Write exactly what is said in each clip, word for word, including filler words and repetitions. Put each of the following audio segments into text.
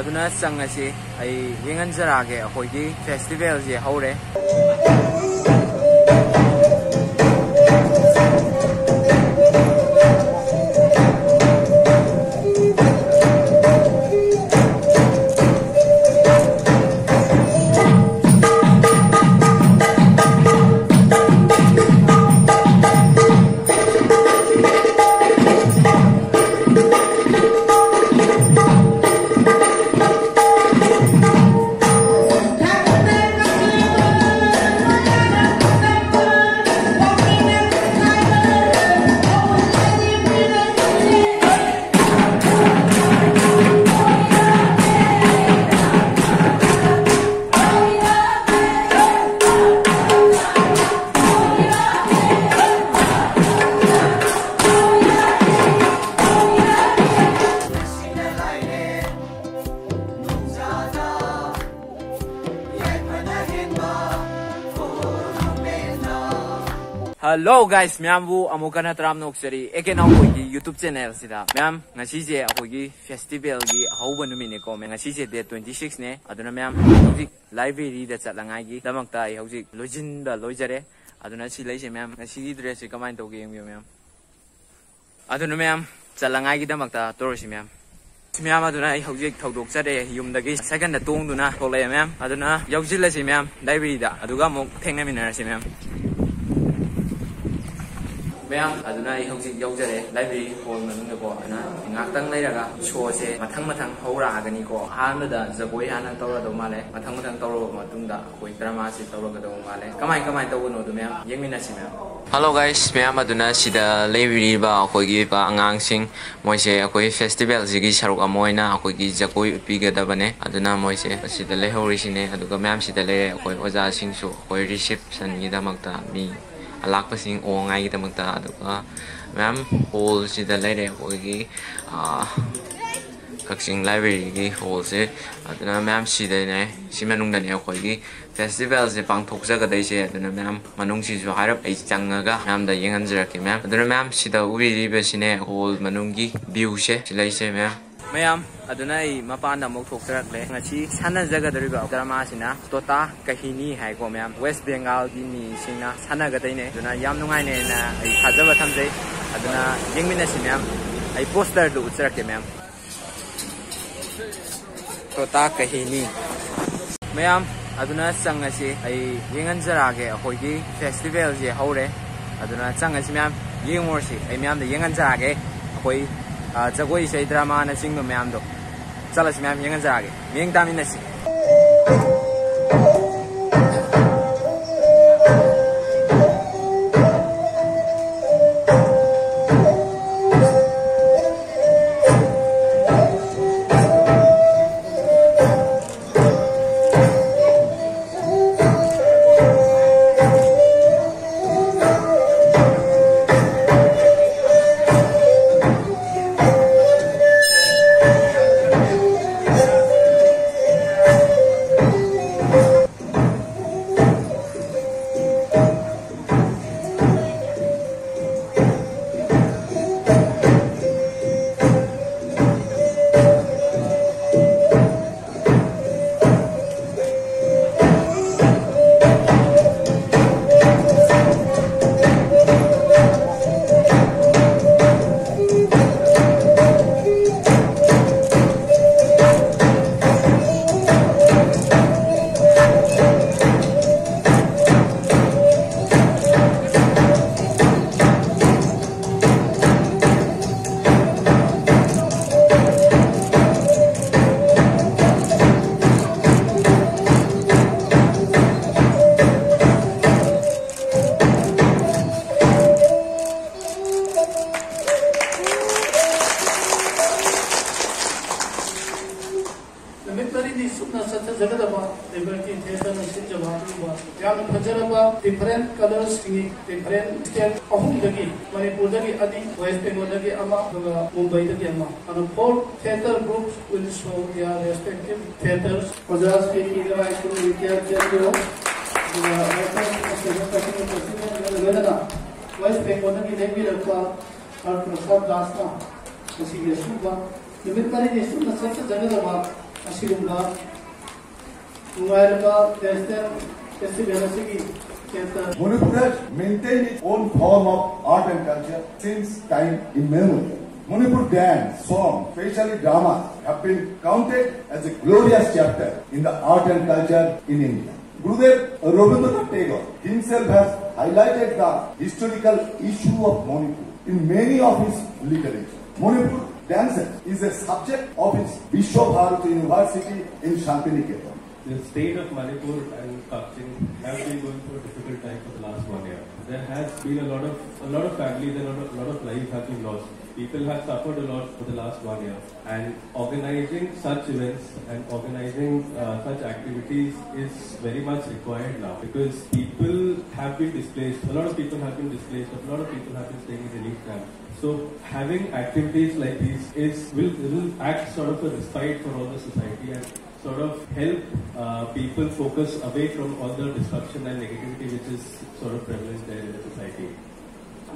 ꯑꯗꯨꯅ ꯆꯪꯉꯁꯤ, ꯑꯩ ꯌꯦꯡꯍꯟꯖꯔꯛꯑꯒꯦ꯫ ꯑꯩꯈꯣꯏꯒꯤ ꯐꯦꯁꯇꯤꯚꯦꯜꯁꯦ ꯍꯧꯔꯦ꯫ Hello guys, ꯃꯌꯥꯝꯕꯨ ꯑꯃꯨꯛ ꯍꯟꯅ ꯇꯔꯥꯝꯅ ꯑꯣꯛꯆꯔꯤ, ꯑꯦ ꯀꯦ ꯅꯥꯎꯕꯣꯏꯒꯤ YouTube channel ꯁꯤꯗ꯫ ꯃꯌꯥꯝ, ꯉꯁꯤꯁꯦ ꯑꯩꯈꯣꯏꯒꯤ ꯐꯦꯁꯇꯤꯚꯦꯜꯒꯤ ꯑꯍꯧꯕ ꯅꯨꯃꯤꯠꯅꯤꯀꯣ꯫ ꯉꯁꯤꯁꯦ date twenty six ꯅꯦ꯫ ꯑꯗꯨꯅ ꯃꯌꯥꯝ, ꯍꯧꯖꯤꯛ ꯂꯥꯏꯕ꯭ꯔꯦꯔꯤꯗ ꯆꯠꯂꯉꯥꯏꯒꯤꯗꯃꯛꯇ ꯑꯩ ꯍꯧꯖꯤꯛ ꯂꯣꯏꯁꯤꯟꯕ ꯂꯣꯏꯖꯔꯦ꯫ ꯑꯗꯨꯅ ꯁꯤ ꯂꯩꯁꯦ ꯃꯌꯥꯝ, ꯉꯁꯤꯒꯤ dress ꯁꯦ ꯀꯃꯥꯏꯅ ꯇꯧꯒꯦ ꯌꯦꯡꯕꯤꯌꯨ ꯃꯌꯥꯝ꯫ ꯑꯗꯨꯅ ꯃꯌꯥꯝ, ꯆꯠꯂꯉꯥꯏꯒꯤꯗꯃꯛꯇ ꯇꯧꯔꯁꯤ ꯃꯌꯥꯝ꯫ ꯃꯌꯥꯝ, ꯑꯗꯨꯅ ꯑꯩ ꯍꯧꯖꯤꯛ ꯊꯧꯗꯣꯛꯆꯔꯦ, ꯌꯨꯝꯗꯒꯤ ꯁꯥꯏꯀꯜꯗ ꯇꯣꯡꯗꯨꯅ ꯊꯣꯛꯂꯛꯑꯦ ꯃꯌꯥꯝ꯫ ꯑꯗꯨꯅ ꯌꯧꯁꯤꯜꯂꯁꯤ ꯃꯌꯥꯝ, ꯂꯥꯏꯕ꯭ꯔꯦꯔꯤꯗ, ꯑꯗꯨꯒ ꯑꯃꯨꯛ ꯊꯦꯡꯅꯃꯤꯟꯅꯔꯁꯤ ꯃꯌꯥꯝ꯫ ꯃꯌꯥꯝ, ꯑꯗꯨꯅ ꯑꯩ ꯍꯧꯖꯤꯛ ꯌꯧꯖꯔꯦ ꯂꯥꯏꯕ꯭ꯔꯦꯔꯤ ꯍꯣꯜ ꯃꯅꯨꯡꯗꯀꯣ꯫ ꯑꯗꯨꯅ ꯉꯥꯏꯍꯥꯛꯇꯪ ꯂꯩꯔꯒ ꯁꯣꯁꯦ ꯃꯊꯪ ꯃꯊꯪ ꯍꯧꯔꯛꯑꯒꯅꯤꯀꯣ꯫ ꯑꯍꯥꯟꯕꯗ ꯖꯒꯣꯏ ꯍꯥꯟꯅ ꯇꯧꯔꯗꯧ ꯃꯥꯜꯂꯦ, ꯃꯊꯪ ꯃꯊꯪ ꯇꯧꯔꯕ ꯃꯇꯨꯡꯗ ꯑꯩꯈꯣꯏ ꯗ꯭ꯔꯃꯥꯁꯤ ꯇꯧꯔꯒꯗꯧꯕ ꯃꯥꯜꯂꯦ꯫ ꯀꯃꯥꯏ ꯀꯃꯥꯏꯅ ꯇꯧꯕꯅꯣꯗꯣ ꯃꯌꯥꯝ ꯌꯦꯡꯃꯤꯟꯅꯁꯤ ꯃꯌꯥꯝ꯫ Hello guys, ꯃꯌꯥꯝ, ꯑꯗꯨꯅ ꯁꯤꯗ ꯂꯩꯕꯤꯔꯤꯕ ꯑꯩꯈꯣꯏꯒꯤ ꯑꯉꯥꯡꯁꯤꯡ, ꯃꯣꯏꯁꯦ ꯑꯩꯈꯣꯏ ꯐꯦꯁꯇꯤꯚꯦꯜꯁꯤꯒꯤ ꯁꯔꯨꯛ ꯑꯃ ꯑꯣꯏꯅ ꯑꯩꯈꯣꯏꯒꯤ ꯖꯒꯣꯏ ꯎꯠꯄꯤꯒꯗꯕꯅꯦ꯫ ꯑꯗꯨꯅ ꯃꯣꯏꯁꯦ ꯑꯁꯤꯗ ꯂꯩꯍꯧꯔꯤꯁꯤꯅꯦ꯫ ꯑꯗꯨꯒ ꯃꯌꯥꯝ, ꯁꯤꯗ ꯂꯩꯔꯦ ꯑꯩꯈꯣꯏ ꯑꯣꯖꯥꯁꯤꯡꯁꯨ, ꯑꯩꯈꯣꯏ ꯔꯤꯁꯦꯞꯁꯟꯒꯤꯗꯃꯛꯇ ꯃꯤ ꯑꯂꯥꯛꯄꯁꯤꯡ ꯑꯣꯉꯥꯏꯒꯤꯗꯃꯛꯇ꯫ ꯑꯗꯨꯒ ꯃꯌꯥꯝ, ꯍꯣꯜꯁꯤꯗ ꯂꯩꯔꯦ ꯑꯩꯈꯣꯏꯒꯤ, ꯑꯥ, ꯀꯛꯆꯤꯡ ꯂꯥꯏꯕ꯭ꯔꯦꯔꯤꯒꯤ ꯍꯣꯜꯁꯦ꯫ ꯑꯗꯨꯅ ꯃꯌꯥꯝ, ꯁꯤꯗꯅꯦ, ꯁꯤ ꯃꯅꯨꯡꯗꯅꯦ ꯑꯩꯈꯣꯏꯒꯤ ꯐꯦꯁꯇꯤꯚꯦꯜꯁꯦ ꯄꯥꯡꯊꯣꯛꯆꯒꯗꯣꯏꯁꯦ꯫ ꯑꯗꯨꯅ ꯃꯌꯥꯝ, ꯃꯅꯨꯡꯁꯤꯁꯨ ꯍꯥꯏꯔꯞ ꯑꯩ ꯆꯪꯉꯒ ꯃꯌꯥꯝꯗ ꯌꯦꯡꯍꯟꯖꯔꯛꯀꯦ ꯃꯌꯥꯝ꯫ ꯑꯗꯨꯅ ꯃꯌꯥꯝ, ꯁꯤꯗ ꯎꯕꯤꯔꯤꯕꯁꯤꯅꯦ ꯍꯣꯜ ꯃꯅꯨꯡꯒꯤ ꯚ꯭ꯌꯨꯁꯦ꯫ ꯁꯤ ꯂꯩꯁꯦ ꯃꯌꯥꯝ꯫ ꯃꯌꯥꯝ, ꯑꯗꯨꯅ ꯑꯩ ꯃꯄꯥꯟꯗ ꯑꯃꯨꯛ ꯊꯣꯛꯆꯔꯛꯂꯦ꯫ ꯉꯁꯤ ꯁꯥꯟꯅꯖꯒꯗꯧꯔꯤꯕ drama ꯁꯤꯅ ꯇꯣꯇꯥ ꯀꯍꯤꯅꯤ ꯍꯥꯏꯀꯣ ꯃꯌꯥꯝ꯫ West Bengal ꯒꯤ ꯃꯤꯁꯤꯡꯅ ꯁꯥꯟꯅꯒꯗꯣꯏꯅꯦ꯫ ꯑꯗꯨꯅ ꯌꯥꯝ ꯅꯨꯡꯉꯥꯏꯅꯦꯅ ꯑꯩ ꯊꯥꯖꯕ ꯊꯝꯖꯩ꯫ ꯑꯗꯨꯅ ꯌꯦꯡꯃꯤꯟꯅꯁꯤ ꯃꯌꯥꯝ꯫ ꯑꯩ poster ꯗꯨ ꯎꯠꯆꯔꯛꯀꯦ ꯃꯌꯥꯝ꯫ ꯇꯣꯇꯥ ꯀꯍꯤꯅꯤ꯫ ꯃꯌꯥꯝ, ꯑꯗꯨꯅ ꯆꯪꯉꯁꯤ꯫ ꯑꯩ ꯌꯦꯡꯍꯟꯖꯔꯛꯑꯒꯦ꯫ ꯑꯩꯈꯣꯏꯒꯤ festival ꯁꯦ ꯍꯧꯔꯦ꯫ ꯑꯗꯨꯅ ꯆꯪꯉꯁꯤ ꯃꯌꯥꯝ, ꯌꯦꯡꯉꯨꯔꯁꯤ꯫ ꯑꯩ ꯃꯌꯥꯝꯗ ꯌꯦꯡꯍꯟꯖꯔꯛꯑꯒꯦ꯫ ꯑꯩꯈꯣꯏ, ꯑ, ꯖꯒꯣꯏ ꯏꯁꯩ, drama ꯅꯆꯤꯡꯕ ꯃꯌꯥꯝꯗꯣ꯫ ꯆꯠꯂꯁꯤ ꯃꯌꯥꯝ, ꯌꯦꯡꯍꯟꯖꯔꯛꯑꯒꯦ꯫ ꯃꯤꯠꯌꯦꯡ ꯇꯥꯃꯤꯟꯅꯁꯤ꯫ ꯅꯨꯃꯤꯠ ꯃꯔꯤꯅꯤ ꯆꯨꯞꯅ ꯆꯠꯊꯖꯒꯗꯕ ꯂꯤꯕꯔꯇꯤ ꯊꯤꯌꯦꯇꯔꯅ ꯁꯤꯟꯖꯕ ꯑꯗꯨꯒꯨꯝꯕ ꯌꯥꯝꯅ ꯐꯖꯔꯕ different colours ꯁꯤꯡꯒꯤ different state ꯑꯍꯨꯝꯗꯒꯤ, ꯃꯅꯤꯄꯨꯔꯗꯒꯤ ꯑꯅꯤ, ꯋꯦꯁ ꯕꯦꯡꯒꯣꯜꯗꯒꯤ ꯑꯃ, ꯑꯗꯨꯒ ꯃꯨꯝꯕꯩꯗꯒꯤ ꯑꯃ, ꯑꯗꯨ four theatre groups will show their respective theatres. ꯑꯣꯖꯥ ꯁ꯭ꯔꯤ ꯀꯤꯔꯟ ꯁ꯭ꯀꯨꯜ ꯔꯤꯇꯥꯌꯔ ꯆꯦꯟꯕꯤꯌꯣ꯫ ꯑꯗꯨꯒ ꯋꯦꯁ ꯕꯦꯡꯒꯣꯜꯗꯒꯤ ꯂꯦꯡꯕꯤꯔꯛꯄ ꯑꯥꯔ ꯄ꯭ꯔꯁꯥꯗ ꯗꯥꯁꯅ ꯃꯁꯤꯒꯤ ꯑꯁꯨꯝꯕ ꯅꯨꯃꯤꯠ ꯃꯔꯤꯅꯤ ꯆꯨꯞꯅ ꯆꯠꯊꯖꯒꯗꯕ ꯑꯁꯤꯒꯨꯝꯕ ꯅꯨꯡꯉꯥꯏꯔꯕ ꯐꯦꯁꯇꯤꯚꯦꯜ, ꯐꯦꯁꯇꯤꯚꯦꯜ ꯑꯁꯤꯒꯤ ꯍꯦꯛꯇ Manipur has maintained its own form of art and culture since time immemorial. Manipur dance, song, specially dramas have been counted as a glorious chapter in the art and culture in India. Gurudev Rabindranath Tagore himself has highlighted the historical issue of Manipur in many of his literature. Manipur dances is a subject of his Vishwa Bharati University in Shantiniketan. The state of Manipur and Kakching have been going through a difficult time for the last one year. There has been a lot of a lot of families and a lot of, lot of lives have been lost. People have suffered a lot for the last one year, and organizing such events and organizing uh, such activities is very much required now, because people have been displaced. A lot of people have been displaced. A lot of people have been staying in relief camps. So having activities like these is will, will act sort of a respite for all the society and sort of help uh, people focus away from all the destruction and negativity which is sort of prevalent there in the society.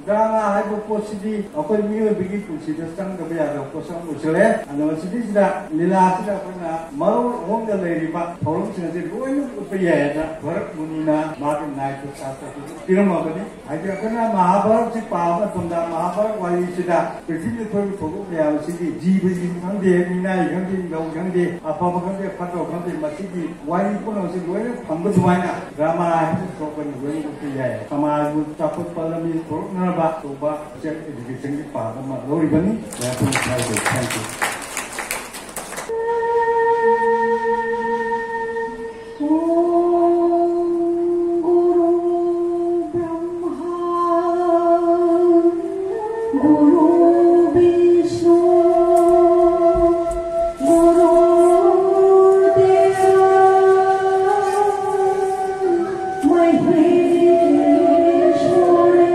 Drama ꯍꯥꯏꯕ ꯄꯣꯠꯁꯤꯗꯤ ꯑꯩꯈꯣꯏ ꯃꯤꯑꯣꯏꯕꯒꯤ ꯄꯨꯟꯁꯤꯗ ꯆꯪꯗꯕ ꯌꯥꯗꯕ ꯄꯣꯠꯁꯛ ꯑꯃ ꯑꯣꯏꯁꯤꯜꯂꯦ꯫ ꯑꯗꯨꯒ ꯁꯤꯗꯩꯁꯤꯗ ꯂꯤꯂꯥꯁꯤꯗ ꯑꯩꯈꯣꯏꯅ ꯃꯔꯣꯜ ꯑꯍꯨꯝꯗ ꯂꯩꯔꯤꯕ ꯊꯧꯔꯝꯁꯤꯡ ꯑꯁꯤ ꯂꯣꯏꯅ ꯎꯠꯄ ꯌꯥꯏ ꯍꯥꯏꯅ ꯚꯔꯠ ꯃꯨꯅꯤꯅ ꯃꯥꯒꯤ ꯅꯥꯏꯇ ꯁꯥꯁꯇ꯭ꯔ ꯄꯤꯔꯝꯃꯕꯅꯤ꯫ ꯍꯥꯏꯗꯤ ꯑꯩꯈꯣꯏꯅ ꯃꯍꯥꯚꯥꯔꯠꯁꯤ ꯄꯥꯕ ꯃꯇꯝꯗ ꯃꯍꯥꯚꯥꯔꯠ ꯋꯥꯔꯤꯁꯤꯗ ꯄ꯭ꯔꯤꯊꯤꯕꯤꯗ ꯊꯣꯛꯏꯕ ꯊꯧꯗꯣꯛ ꯃꯌꯥꯝ ꯑꯁꯤꯒꯤ ꯖꯤꯕꯁꯤꯡ ꯈꯪꯗꯦ, ꯃꯤꯅꯥꯏ ꯈꯪꯗꯦ, ꯅꯤꯡꯊꯧ ꯈꯪꯗꯦ, ꯑꯐꯕ ꯈꯪꯗꯦ, ꯐꯠꯇꯕ ꯈꯪꯗꯦ, ꯃꯁꯤꯒꯤ ꯋꯥꯔꯤ ꯄꯨꯝꯅꯃꯛꯁꯤ ꯂꯣꯏꯅ ꯐꯪꯕ ꯑꯗꯨꯃꯥꯏꯅ ꯗ꯭ꯔꯃꯥ ꯍꯥꯏꯕꯁꯤ ꯊꯣꯛꯄꯅꯤ ꯂꯣꯏꯅ ꯎꯠꯄ ꯌꯥꯏ꯫ ꯁꯃꯥꯖꯕꯨ ꯆꯥꯎꯈꯠꯄ ꯂꯝꯕꯤ ꯄꯨꯔꯛꯅꯅꯕ ꯇꯧꯕ ꯁꯦꯜꯐ ꯑꯦꯖꯨꯀꯦꯁꯟꯒꯤ ꯄꯥꯔꯠ ꯑꯃ ꯂꯧꯔꯤꯕꯅꯤ꯫ ꯃꯌꯥꯝ ꯄꯨꯟꯅ ꯊꯥꯖꯩ꯫ Thank you. ॐ गुरु ब्रह्मा गुरु विष्णु गुरु देव महेश्वरे।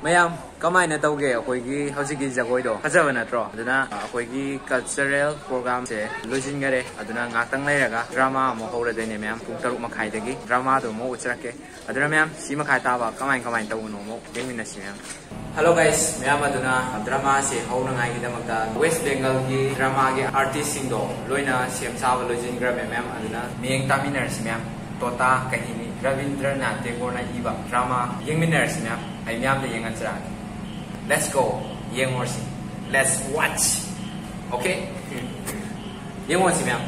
ꯃꯌꯥꯝ, ꯀꯃꯥꯏꯅ ꯇꯧꯒꯦ ꯑꯩꯈꯣꯏꯒꯤ ꯍꯧꯖꯤꯛꯀꯤ ꯖꯒꯣꯏꯗꯣ? ꯐꯖꯕ ꯅꯠꯇ꯭ꯔꯣ? ꯑꯗꯨꯅ ꯑꯩꯈꯣꯏꯒꯤ cultural program ꯁꯦ ꯂꯣꯏꯁꯤꯟꯈꯔꯦ꯫ ꯑꯗꯨꯅ ꯉꯥꯛꯇꯪ ꯂꯩꯔꯒ drama ꯑꯃꯨꯛ ꯍꯧꯔꯗꯣꯏꯅꯦ ꯃꯌꯥꯝ, ꯄꯨꯡ ꯇꯔꯨꯛ ꯃꯈꯥꯏꯗꯒꯤ drama ꯗꯣ ꯑꯃꯨꯛ ꯎꯠꯆꯔꯛꯀꯦ꯫ ꯑꯗꯨꯅ ꯃꯌꯥꯝ, ꯁꯤ ꯃꯈꯥ ꯇꯥꯕ ꯀꯃꯥꯏ ꯀꯃꯥꯏꯅ ꯇꯧꯕꯅꯣ ꯑꯃꯨꯛ ꯌꯦꯡꯃꯤꯟꯅꯁꯤ ꯃꯌꯥꯝ꯫ Hello guys, ꯃꯌꯥꯝ, ꯑꯗꯨꯅ drama ꯁꯦ ꯍꯧꯅꯉꯥꯏꯒꯤꯗꯃꯛꯇ West Bengal ꯒꯤ drama ꯒꯤ artist ꯁꯤꯡꯗꯣ ꯂꯣꯏꯅ ꯁꯦꯝ ꯁꯥꯕ ꯂꯣꯏꯁꯤꯟꯈ꯭ꯔꯃꯦ ꯃꯌꯥꯝ꯫ ꯑꯗꯨꯅ ꯃꯤꯠꯌꯦꯡ ꯇꯥꯃꯤꯟꯅꯔꯁꯤ ꯃꯌꯥꯝ꯫ ꯇꯣꯇꯥ ꯀꯍꯤꯅꯤ, ꯔꯕꯤꯟꯗ꯭ꯔꯅꯥꯊ ꯇꯦꯒꯣꯔꯅ ꯏꯕ drama ꯌꯦꯡꯃꯤꯟꯅꯔꯁꯤ ꯃꯌꯥꯝ꯫ ꯑꯩ ꯃꯌꯥꯝꯗ ꯌꯦꯡꯍꯟꯖꯔꯛꯑꯒꯦ꯫ Let's go, ꯌꯦꯡꯉꯨꯔꯁꯤ꯫ Let's watch. Okay? ꯌꯦꯡꯉꯨꯔꯁꯤ ꯃꯌꯥꯝ꯫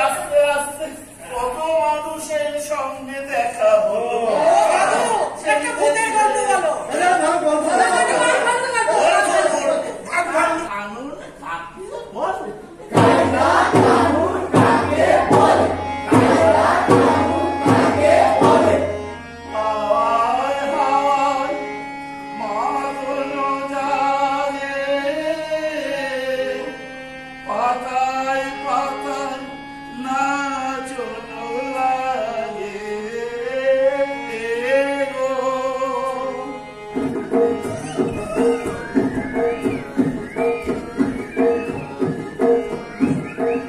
আস্তে আস্তে কত মানুষের সঙ্গে দেখা হলো। একটা ভূতের গল্প বলো। আঙুল কাকে বলে? হাওয়ায় হাওয়ায় মাদল জাগে, পাতায় পাতায় নাচন লাগে গো।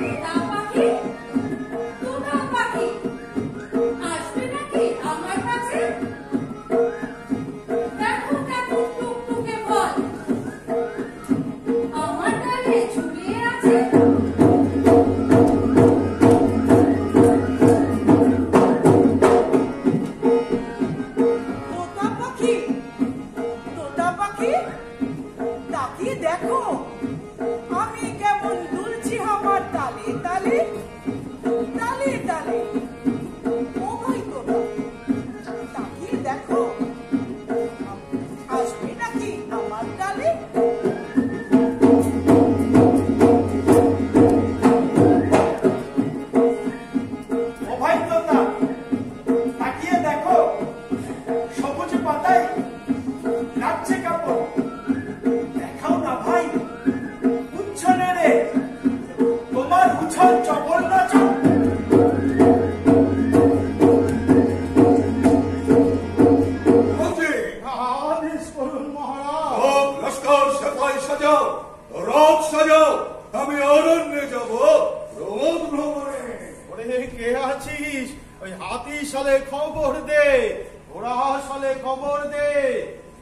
তোতা পাখি, তোতা পাখি, আসবে নাকি আমার কাছে? দেখো, দেখো, টুকটুকে বল, আমার ডালে ঝুলিয়ে আছে। রথ সাজাও, আমি অরণ্যে যাব প্রমোদ ভ্রমণে। ওরে, কে আছিস? ওই হাতি সালে খবর দে, ঘোড়া সালে খবর দে,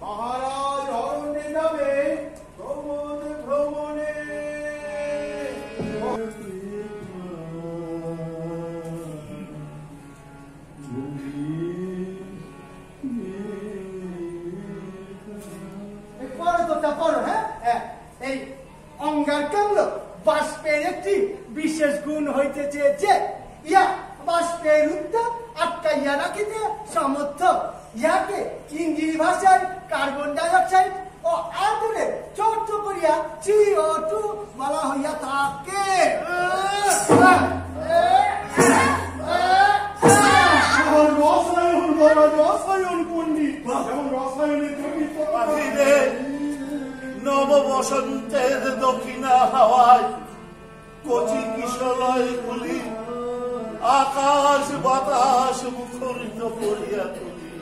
মহারাজ অরণ্যে যাবে প্রমোদ ভ্রমণে। এই পড়ো তো, তা পড়ো, হ্যাঁ? হ্যাঁ। এই অঙ্গারকাম্ল বাষ্পের একটি বিশেষ গুণ হইতেছে যে ইয়া বাষ্পের উত্তাপ আটকাইয়া রাখিতে সমর্থ। ইয়াকে ইংরেজি ভাষায় কার্বন ডাইঅক্সাইড ও আদরে চর্চ করিয়া সিও টু বলা হইয়া থাকে। আমার রসায়ন বড় রসায়ন পণ্ডিত, যেমন রসায়নের পণ্ডিত। পাখিরে, নব বসন্তের দক্ষিণা হাওয়ায় কচি কিশলয় গুলি আকাশ বাতাস মুখরিত করিয়া তুলিল।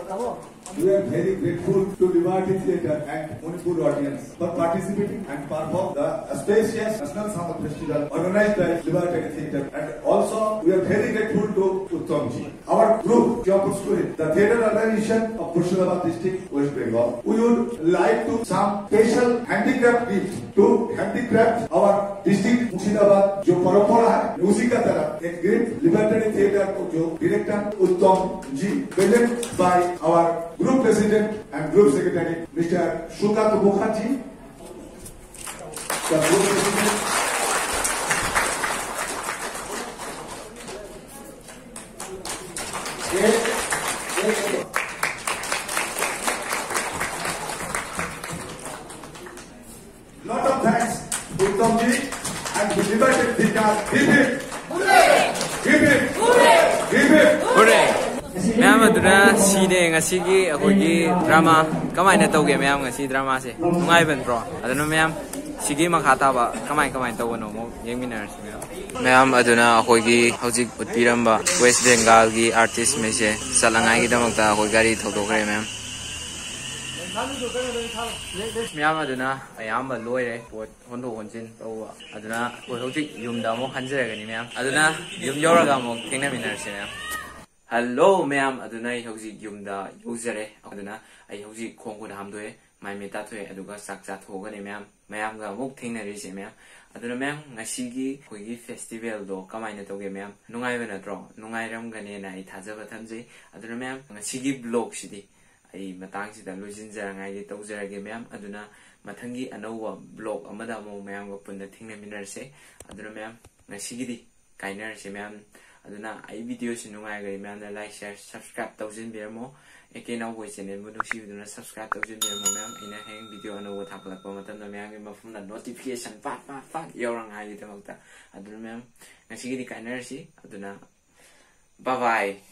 We are very grateful to Liberty Theatre and Manipur audience for participating and perform the spacious National Summer Festival organized by Liberty Theatre, and also we are very grateful to Uttam ji. Our group, Kiyopuskuri, the theatre organization of Murshidabad district, West Bengal. We would like to some special handicraft gift to handicraft our district Murshidabad जो परंपरा है उसी का तरह एक gift liberty theatre को जो director Uttam ji, present by our group president and group secretary mister Sukanta Mukherjee. The group president. Lot of thanks, Uttam ji, and we invited Vikas. Give him. Give him. Give him. ꯍꯣꯔꯦ꯫ ꯃꯌꯥꯝ ꯑꯗꯨꯅ ꯁꯤꯅꯦ ꯉꯁꯤꯒꯤ ꯑꯩꯈꯣꯏꯒꯤ drama. ꯀꯃꯥꯏꯅ ꯇꯧꯒꯦ ꯃꯌꯥꯝ ꯉꯁꯤ ꯗ꯭ꯔꯃꯥꯁꯦ? ꯅꯨꯡꯉꯥꯏꯕ ꯅꯠꯇ꯭ꯔꯣ? ꯑꯗꯨꯅ ꯃꯌꯥꯝ ꯁꯤꯒꯤ ꯃꯈꯥ ꯇꯥꯕ ꯀꯃꯥꯏ ꯀꯃꯥꯏꯅ ꯇꯧꯕꯅꯣ ꯑꯃꯨꯛ ꯌꯦꯡꯃꯤꯟꯅꯔꯁꯤ ꯃꯌꯥꯝ꯫ ꯃꯌꯥꯝ ꯑꯗꯨꯅ ꯑꯩꯈꯣꯏꯒꯤ ꯍꯧꯖꯤꯛ ꯎꯠꯄꯤꯔꯝꯕ ꯋꯦꯁ ꯕꯦꯡꯒꯥꯜꯒꯤ ꯑꯥꯔꯇꯤꯁ ꯃꯩꯁꯦ ꯆꯠꯂꯉꯥꯏꯒꯤꯗꯃꯛꯇ ꯑꯩꯈꯣꯏ ꯒꯥꯔꯤ ꯊꯧꯗꯣꯛꯈ꯭ꯔꯦ ꯃꯌꯥꯝ꯫ ꯃꯌꯥꯝ ꯑꯗꯨꯅ ꯑꯌꯥꯝꯕ ꯂꯣꯏꯔꯦ ꯄꯣꯠ ꯍꯣꯟꯗꯣꯛ ꯍꯣꯟꯖꯤꯟ ꯇꯧꯕ꯫ ꯑꯗꯨꯅ ꯑꯩꯈꯣꯏ ꯍꯧꯖꯤꯛ ꯌꯨꯝꯗ ꯑꯃꯨꯛ ꯍꯟꯖꯔꯒꯅꯤ ꯃꯌꯥꯝ꯫ ꯑꯗꯨꯅ ꯌꯨꯝ ꯌꯧꯔꯒ ꯑꯃꯨꯛ ꯊꯦꯡꯅꯃꯤꯟꯅꯔꯁꯤ ꯃꯌꯥꯝ꯫ ꯍꯜꯂꯣ ꯃꯌꯥꯝ, ꯑꯗꯨꯅ ꯑꯩ ꯍꯧꯖꯤꯛ ꯌꯨꯝꯗ ꯌꯧꯖꯔꯦ꯫ ꯑꯗꯨꯅ ꯑꯩ ꯍꯧꯖꯤꯛ ꯈꯣꯡ ꯈꯨꯠ ꯍꯥꯝꯗꯣꯛꯑꯦ, ꯃꯥꯏ ꯃꯤꯠ ꯇꯥꯊꯣꯛꯑꯦ, ꯑꯗꯨꯒ ꯆꯥꯛ ꯆꯥꯊꯣꯛꯑꯒꯅꯤ ꯃꯌꯥꯝ, ꯃꯌꯥꯝꯒ ꯑꯃꯨꯛ ꯊꯦꯡꯅꯔꯤꯁꯦ ꯃꯌꯥꯝ꯫ ꯑꯗꯨꯅ ꯃꯌꯥꯝ, ꯉꯁꯤꯒꯤ ꯑꯩꯈꯣꯏꯒꯤ ꯐꯦꯁꯇꯤꯚꯦꯜꯗꯣ ꯀꯃꯥꯏꯅ ꯇꯧꯒꯦ ꯃꯌꯥꯝ? ꯅꯨꯡꯉꯥꯏꯕ ꯅꯠꯇ꯭ꯔꯣ? ꯅꯨꯡꯉꯥꯏꯔꯝꯒꯅꯦꯅ ꯑꯩ ꯊꯥꯖꯕ ꯊꯝꯖꯩ꯫ ꯑꯗꯨꯅ ꯃꯌꯥꯝ, ꯉꯁꯤꯒꯤ ꯕ꯭ꯂꯣꯒꯁꯤꯗꯤ ꯑꯩ ꯃꯇꯥꯡꯁꯤꯗ ꯂꯣꯏꯁꯤꯟꯖꯔꯉꯥꯏꯒꯤ ꯇꯧꯖꯔꯒꯦ ꯃꯌꯥꯝ꯫ ꯑꯗꯨꯅ ꯃꯊꯪꯒꯤ ꯑꯅꯧꯕ ꯕ꯭ꯂꯣꯒ ꯑꯃꯗ ꯑꯃꯨꯛ ꯃꯌꯥꯝꯒ ꯄꯨꯟꯅ ꯊꯦꯡꯅꯃꯤꯟꯅꯔꯁꯦ꯫ ꯑꯗꯨꯅ ꯃꯌꯥꯝ, ꯉꯁꯤꯒꯤꯗꯤ ꯀꯥꯏꯅꯔꯁꯦ ꯃꯌꯥꯝ꯫ ꯑꯗꯨꯅ ꯑꯩ ꯚꯤꯗꯤꯑꯣꯁꯤ ꯅꯨꯡꯉꯥꯏꯔꯒꯗꯤ ꯃꯌꯥꯝꯅ ꯂꯥꯏꯛ, ꯁꯤꯌꯥꯔ, ꯁꯕꯁꯀ꯭ꯔꯥꯏꯕ ꯇꯧꯁꯤꯟꯕꯤꯔꯝꯃꯣ꯫ ꯑꯦ ꯀꯦ ꯅꯥꯎꯕꯣꯏ ꯆꯦꯅꯦꯜꯕꯨ ꯅꯨꯡꯁꯤꯕꯤꯗꯨꯅ ꯁꯕꯁꯀ꯭ꯔꯥꯏꯕ ꯇꯧꯁꯤꯟꯕꯤꯔꯝꯃꯣ ꯃꯌꯥꯝ꯫ ꯑꯩꯅ ꯍꯌꯦꯡ ꯚꯤꯗꯤꯑꯣ ꯑꯅꯧꯕ ꯊꯥꯒꯠꯂꯛꯄ ꯃꯇꯝꯗ ꯃꯌꯥꯝꯒꯤ ꯃꯐꯝꯗ ꯅꯣꯇꯤꯐꯤꯀꯦꯁꯟ ꯄꯥꯠ ꯄꯥꯠ ꯄꯥꯠ ꯌꯧꯔꯛꯅꯉꯥꯏꯒꯤꯗꯃꯛꯇ꯫ ꯑꯗꯨꯅ ꯃꯌꯥꯝ, ꯉꯁꯤꯒꯤꯗꯤ ꯀꯥꯏꯅꯔꯁꯤ꯫ ꯑꯗꯨꯅ ꯕꯥꯏ ꯕꯥꯏ꯫